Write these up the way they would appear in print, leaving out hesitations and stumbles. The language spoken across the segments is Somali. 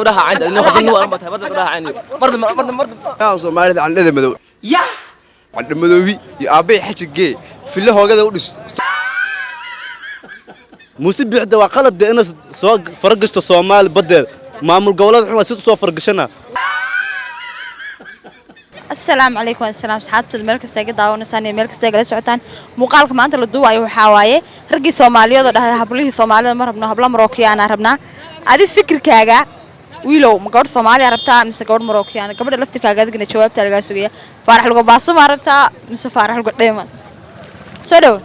Gabdhaha cayda inuu khadin waa tahay badda gabdhaha cayni marda marda marda. Yaa Soomaalida candhada madow. Ya. Candha madoobi iyo aabbay xaji gee filo hoogada u dhis. Muuse Biixda waa qalad dee inaad soo faragashto Soomaali baddeeda. Maamul goboleed xun waa si soo faragashana. Asalaamu calaykum. Wasalaam asxaabtada meel kasta iga daawanaysaan iyo meel kasta igala socotaan. Muuqaalka maanta la duuwayo waxaa waaye raggii Soomaaliyeed oo dhahay hablihii Soomaalida ma rabno, habla Marookiyaana rabnaa. Adi fikirkaaga, wiilow, ma gabadh Soomaaliya rabtaa mise gabadh Marookiyaana? Gabadha laftirkaaga adigana jawaabtaa lagaa sugaya. Faarax Lugo Baaso maa rabtaa mise Faarax Lugo Dheeman? Soo dhow.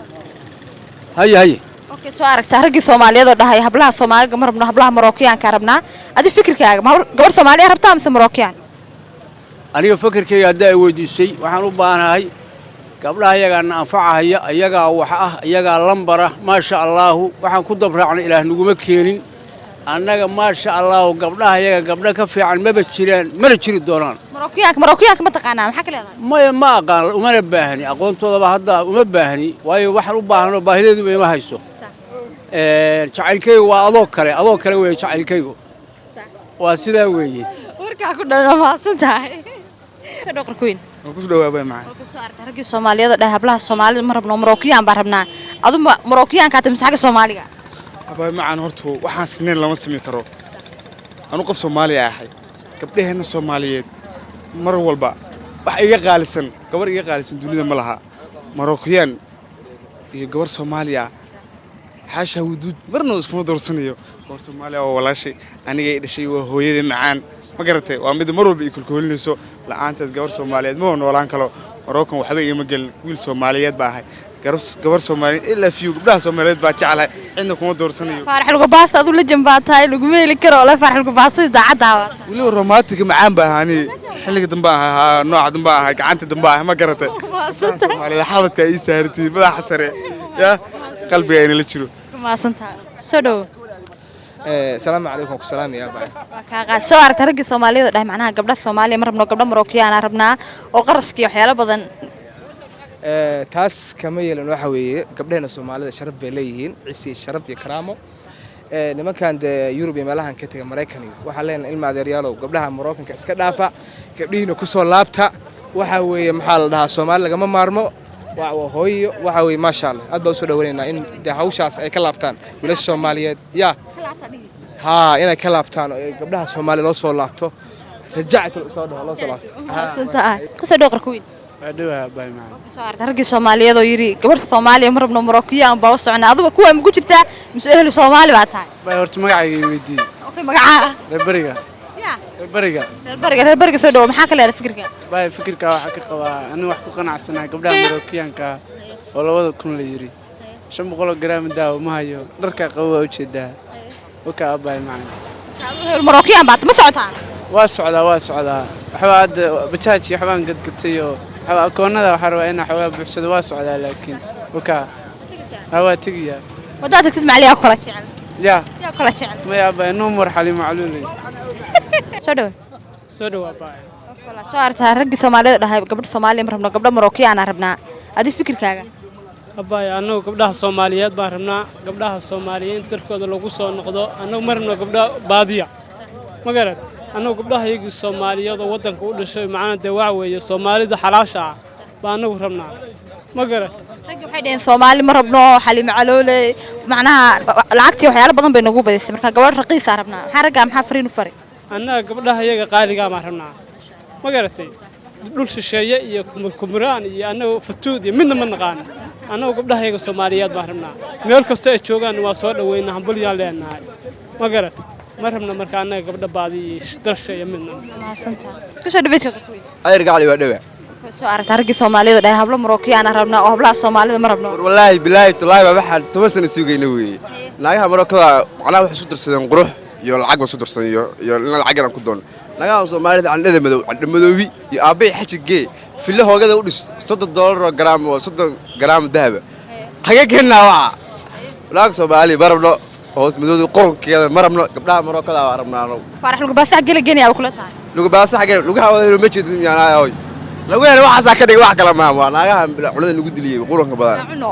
Haye haye. Okay, soo aragtaa raggii Soomaaliyeed oo dhahay hablaha Soomaaliga ma rabno, hablaha Marookiyaanka rabnaa. Adi fikirkaaga, ma gabadh Soomaaliya rabtaa mise Marookiyaan? Aniga fakerkayga haddaa ay weydiisay, waxaan u baahanahay gabdhaha iyagaana anfacahaya, iyagaa wax ah, iyagaa lambara. Maasha allaahu, waxaan ku dabraacna Ilaah naguma keenin annaga. Maasha allaahu, gabdhaha iyaga gabdho ka fiican maba jiraan, mana jiri doonaan. Marookiyaanka, Marookiyaanka ma taqaanaa? Maxaa ka leedahay? Maya, ma aqaan, umana baahni aqoontoodaba hadda uma baahni, waayo waxaan u baahno baahideeduba ima hayso. Jacaylkaygu waa adoo kale, adoo kale weeye jacaylkaygu, waa sidaa weeye. Warkaa ku dhan waa mahadsan tahay. Dhoqor queen. Waan ku dhawaabay macaan. Waa soo aragtay raggii Soomaaliyeed oo dhahay hablaha Soomaalida ma rabno, Marookiyaan baan rabnaa. Adu ma Marookiyaanka ata mise xagga Soomaaliga? Abay macaan, horta waxaan sineen lama samayn karo. Anu qof Soomaali ahay, gabdhaheenna Soomaaliyeed mar walba wax iga qaalisan, gabar iga qaalisan dunida ma laha. Marookiyaan iyo gabar Soomaali ah, xaasha wuduud, marna iskuma doorsanayo. Gabar Soomaali ah waa walaashay, anigay dhashay, waa hooyadii macaan, ma garatay? Waa mid mar walba ii kolkoolinayso. La'aanteed gabar Soomaaliyeed ma noolaan kalo. Marookan waxba igama gelin, wiil Soomaaliyeed baa ahay. Gabar Soomaaliyeed ilaa fiyo gabdhaha Soomaaliyeed baa jeclahay, cidna kuma doorsanayo. Faarax Lugo Baasta, adu la jambaa tahay, laguma heli karo ole. Faarax Lugo Baasta daacadda waa. Weliba romantic macaan baa ahaa ani, xilliga dambe ahaa, nooca dambe ahaa, gacanta dambe ahaa, ma garatay? Soomaalida xabadka ii saartay, madaxa sare ya qalbiga inala jiro. Mahadsantahay, soo dhowo. Asalaamu calaykum, ku salaamaya abaa. Waa kaa qaad. Soo aragta raggii Soomaaliyada dhahay macnaha gabdhaha Soomaaliya ma rabno, gabdha Marookiyaana rabnaa oo qarashkii waxyaalo badan? Taas kama yeelan. Waxa weeye gabdhaheena Soomaalida sharaf bay leeyihiin, cisi, sharaf iyo karaamo. Nimankan dee Yurub iyo meelahan ka tega, Maraykan iyo waxaan leenahay, ilma adeeryaalow, gabdhaha Marookanka iska dhaafa, gabdhihiina ku soo laabta. Waxa weeye, maxaa la dhahaa, Soomaali lagama maarmo, waa hooyo. Waxa weeye, maasha Allah, aad baa usoo dhaweynaynaa in dee hawshaas ay ka laabtaan wiilasha Soomaaliyeed ya haa, inay ka laabtaan oo gabdhaha Soomaaliya loo soo laabto, rajactu soo dhaho, loo soo laabto. Mahadsantahay, kusoo dhow, qarkuweyn. Waa dhowaa, baay macaan. Soo aragta raggii Soomaaliyeed oo yidhi gabadha Soomaaliya ma rabno, Marookiyaan baa u soconaa. Adigu kuwaa ma ku jirtaa mise ehlu Soomaali baa tahay? Baay, horta magacayga i weydii. Okay, magacaa? Reer beriga. Ya. Reer beriga. Reer bariga, reer bariga, soo dhowo. Maxaa ka leedahay fikirka? Baay, fikirkaa waxaa ka qabaa anigu wax ku qanacsanahay gabdhaha Marookiyaanka oo 2000 la yidhi, 500 garaam daawo ma hayo, dharkaa qabo waa ujeedaa wakaa, abaay macaan. Adigu ehlu Marookiyaan baa ma socotaa? Waa socdaa, waa socdaa. Waxbaa hadda bajaaj iyo waxbaan gadgatay oo waxbaa akoonnada waxaa rabaa inaa xoogaa buuxsado. Waa socdaa, laakiin wakaa ha waa tegayaa. Waddaa tagtid macali, yaa kula jecel? Ya. Yaa kula jecel? Maya abaay, no more Xaliimo Caluuley. Soo dhowo. Soo dhawaa, baay. Soo aragtaa raggii Soomaaliyada dhahay gabadha Soomaaliya ma rabno, gabdha Marookiyaana rabnaa. Adi fikirkaaga? Abaay, annagu gabdhaha Soomaaliyeed baan rabnaa, gabdhaha Soomaaliyeed in dalkooda lagu soo noqdo. Annagu ma rabno gabdha baadiya, ma garad? Annagu gabdhaha iyagii Soomaaliyeed oo waddanka u dhashay, macnaa dee waxa weeye Soomaalida xalaasha ah baa annagu rabnaa, ma garad? Raggi waxay dhaheen Soomaali ma rabno, Xaliimo Caloole macnaha lacagtii waxyaalo badan bay nagu badisay, marka gabadh raqiisaa rabnaa. Maxaa raggaa, maxaa fariin u faray? Annaga gabdhaha iyaga qaaligaa baan rabnaa, ma garatay? Dhul shisheeye iyo kumurkumuraan iyo annagu fatuud iyo midna ma naqaan. Annagu gabdhaha iyaga Soomaaliyeed baan rabnaa, meel kastoo ay joogaan waa soo dhaweynaa, hambalyaan leenahay, ma garat? Ma rabna marka annaga gabdha baadi iyo dalsha iyo midna. Kusoo dhaweydka. Ayr gacali, waa dhawa. Soo aragtaa raggii Soomaalida dhahay hablo Marookiyaana rabnaa oo hablaha Soomaalida ma rabno? War wallaahi bilaahi tulaahi baa waxaan 10 sano sugayna weeye. Naagaha Marokada macnaha waxay isku darsadeen qurux iyo lacag ba isku darsadeen iyo in lacag yaraan ku doono. Naagaha Soomaalida candhada madow, candha madoobi iyo aabbay xaji gee filo hoogada u dhis, $30 oo garaam oo 30 garaam dahaba xagee keennaa? Waxa naag Soomaali ma rabno, hoos madowda qoronkeeda ma rabno, gabdhaha Marokada waa rabnaa anagu. Faarax Lugubaasa gela geenayaa kula tahay? Lugubaasa xagee lugaha wada ma jeedin miyaanaa hoy lagu helay waxaasaa ka dhigay, wax kale maaha, waa naagaha cunada lagu diliyey quranka badan. Cuno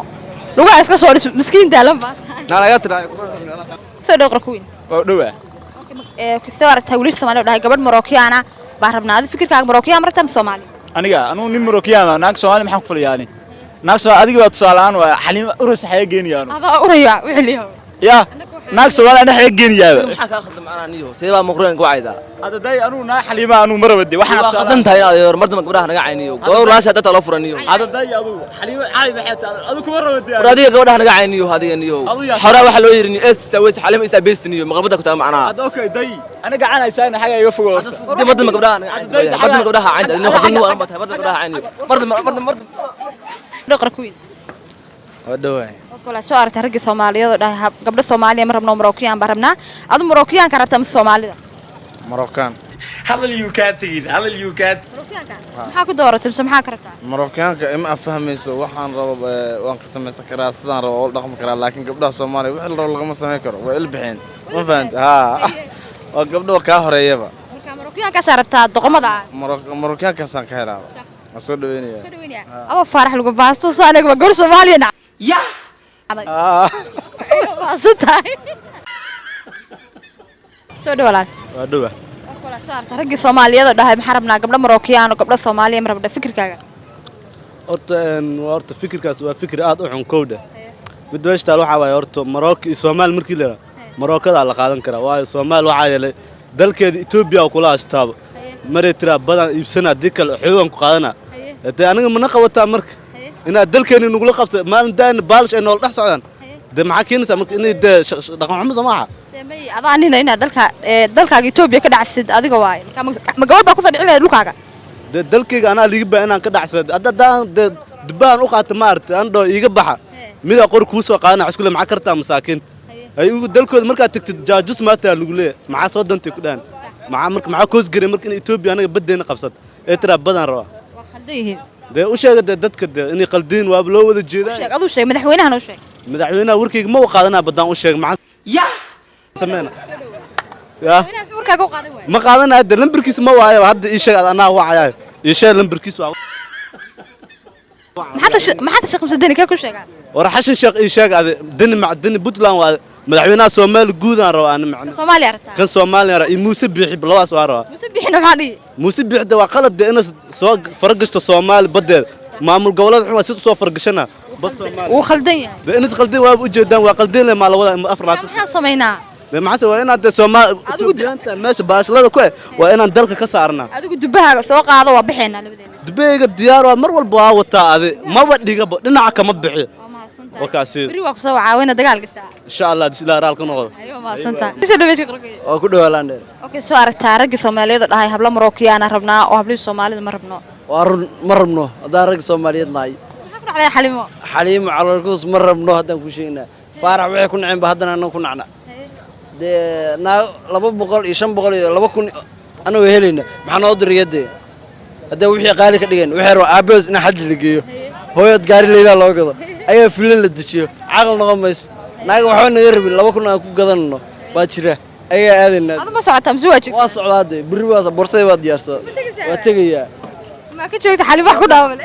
lugaha iska soo dhis, miskiin daalan baa tahay. Naa laga tiraa. Soo dhow, qarkuweyn. Waa dhowaa. Soo aragtaa wiilasha Soomaaliya oo dhahay gabadh Marookiyaana baan rabnaa. Adi fikirkaaga, Marookiyaa ma rabtaa mise Soomaali? Aniga anuu nin Marookiyaana, naag Soomaali maxaan ku falayaa? Ani naag Soomaali adiga baa tusaale ahaan waa Xaliima uras xaga geenaya anu. Adaa uraya wixii. Ya naag Soomaali ana xaga geenayaaba. Maxaa kaa khaldan macnaha niyo? Sidee baa muqreen ku caydaa? Hadda day anuu naag Xaliima anuu ma rabo de waxaan. Waa khaldan tahay inaad yeero mar dambe gabdhaha naga cayniyo. Gabadh walaasha dadka loo furaniyo. Hadda day aduu Xaliima cali maxay tahay? Aduu kuma rabo de. War adiga gabadhaha naga cayniyo adiga niyo. Xoraa waxaa loo yiri ni es saweys Xaliima isa beestiniyo maqabada ku taa macnaha. Hadda okay day ana gacanaysaa xaga iga fogo horta. Mar dambe gabdhaha naga cayniyo. Mar dambe gabdhaha cayniyo. Niyo khaldan waa tahay mar dambe gabdhaha cayniyo. Mar dambe mar dambe mar dambe. Dhaqar kuwiin. Waa dhawaay. Kula soo aragtay raggii Soomaaliyeed oo dhahay gabdho Soomaaliya ma rabno, Marookiyan baan rabnaa. Adu Marookiyaanka rabtaa mise Soomaalida? Marookaan. Hadal yuu kaa tegin, hadal yuu kaa. Marookiyaanka maxaa ku dooratay mise maxaa ka rabtaa? Marookaanka ima afahmayso. Waxaan rabo waan ka samaysan karaa, sidaan rabo oo dhaqmi karaa, laakiin gabdhaha Soomaaliya wixii la rabo lagama samayn karo. Waa ilbixeen, ma fahanta? Haa, waa gabdho kaa horeeyaba. Marka Marookiyaankaasa rabtaa doqomada ah? Marookaankaasaan ka helaaba, waan soo dhaweynaya. Soo dhaweynaya ama Faarax lagu baasto soo anaga waa gabadh Soomaaliya na ya. Baasan tahay. Soo dhaw walaal. Waa dhowa. Kula soo aragtay raggii Soomaaliyeed oo dhahay maxaa rabnaa gabdho Marookiyaan oo gabdho Soomaaliya ma rabna, fikirkaaga? Horta waa horta fikirkaas waa fikir aad u xun kowdha. Mid meesha taal waxaa waaye, horta Marooko iyo Soomaali markii la yidhaha, Marookadaa la qaadan karaa, waayo Soomaali waxaa yeelay dalkeeda Etoobiya oo kula haystaaba maray tiraa badan iibsana, haddii kale xoogan ku qaadana. Dee aniga mana qabataa marka inaad dalkeeni nagula qabsa maalin daayna baalish ay noola dhex socdaan? Dee maxaa keenaysaa marka inay dee dhaqan xumo soo maaha? Dee may adaa nina inaad dalka dalkaaga Etoobiya ka dhacsid adiga waaye. Marka ma gabadh baa kusoo dhicin lahayd dhulkaaga? Dee dalkayga anaa liiga baa inaan ka dhacsada. Hadda haddaan dee dubbaan u qaata maaragtay, aan dhaho iiga baxa, midaa qori kuu soo qaadana iskule maxaa kartaa masaakiinta ay ugu dalkooda markaad tagtid jaajus maataa lagu leeyahay, maxaa soo dantay ku dhahan, maxaa marka maxaa koosgaray marka in Etoobiya anaga baddeena qabsato ee tiraa badaan rabaa? Waa khaldan yihiin. Dee u sheega dee dadka dee inay qaldiin waaba loo wada jeedaa. Sheeg aduu, sheeg madaxweynahana u sheeg. Madaxweynaha warkayga ma u qaadanaa baddaan u sheeg maxaa ya sameyna ya. Madaxweynaha muxuu warkaaga u qaadan waayay? Ma qaadanaya dee, lambarkiisa ma waayo. Hadda ii sheeg anaa wacayaayo, ii sheeg lambarkiisa waa. Maxaa tashay qamsadani kee ku sheegaa? War Xashan Sheekh ii sheeg ade deni mac deni Puntland waa madaxweynaha Soomaali guud aan rabaa ani macna. Soomaaliya rabtaa? Kan Soomaaliya rabaa iyo Muuse Biixi, labadaas waa rabaa. Muuse Bixina maxaa dhihi? Muuse Biixi de waa qalad de inaad soo faragashto Soomaali badeeda. Maamul goboleed xun waa si soo faragashana bad Soomaali. Wuu khaldan yahay. De inaad qaldan waa ujeedaan, waa qaldeen le maa labada afar labaatan. Maxaan samaynaa? De maxaa waa inaad de Soomaali Etoobiyaanta meesha baashlada ku eh waa inaan dalka ka saarnaa. Adigu dubbahaaga soo qaado, waa baxaynaa labadeena. Dubeyga diyaar waa, mar walba waa wataa, adi maba dhigaba dhinaca kama bixiyo wakaasi. Beri waa kusoo caawina dagaal gashaa. Insha Allah dis ilaa raal ka noqdo. Ayo, mahadsantahay. Soo dhaweyd qorgay. Waa ku dhawaa landheer. Okay, soo aragtaa raggii Soomaaliyeed oo dhahay hablo Marookiyaana rabnaa oo hablihii Soomaalida ma rabno? Waa run, ma rabno haddaan rag Soomaaliyeed nahay. Maxaa ku dhacday Xalimo? Xaliimo caloolkuus ma rabno haddaan ku sheegnaa. Faarax waxay ku naceen ba haddana annaga ku nacna. Dee naa 200 iyo 500 iyo 2000 annagoo helayna maxaa noo diriya? Dee haddee wixii qaali ka dhigeen waxay rabaan aabbahoos in xaj la geeyo, hooyad gaari leylaa loo gado, ayaa filo la dejiyo. Caqal noqon mayso. Naaga waxba naga rabin, 2000 aan ku gadanno baa jira, ayagaa aadaynaa. Adu ma socotaa mise waa joogtaa? Waa socdaa dee, berri waa borsadii waa diyaarsadaa, waa tegayaa. Ma ka joogta Xalimo wax ku dhaawale?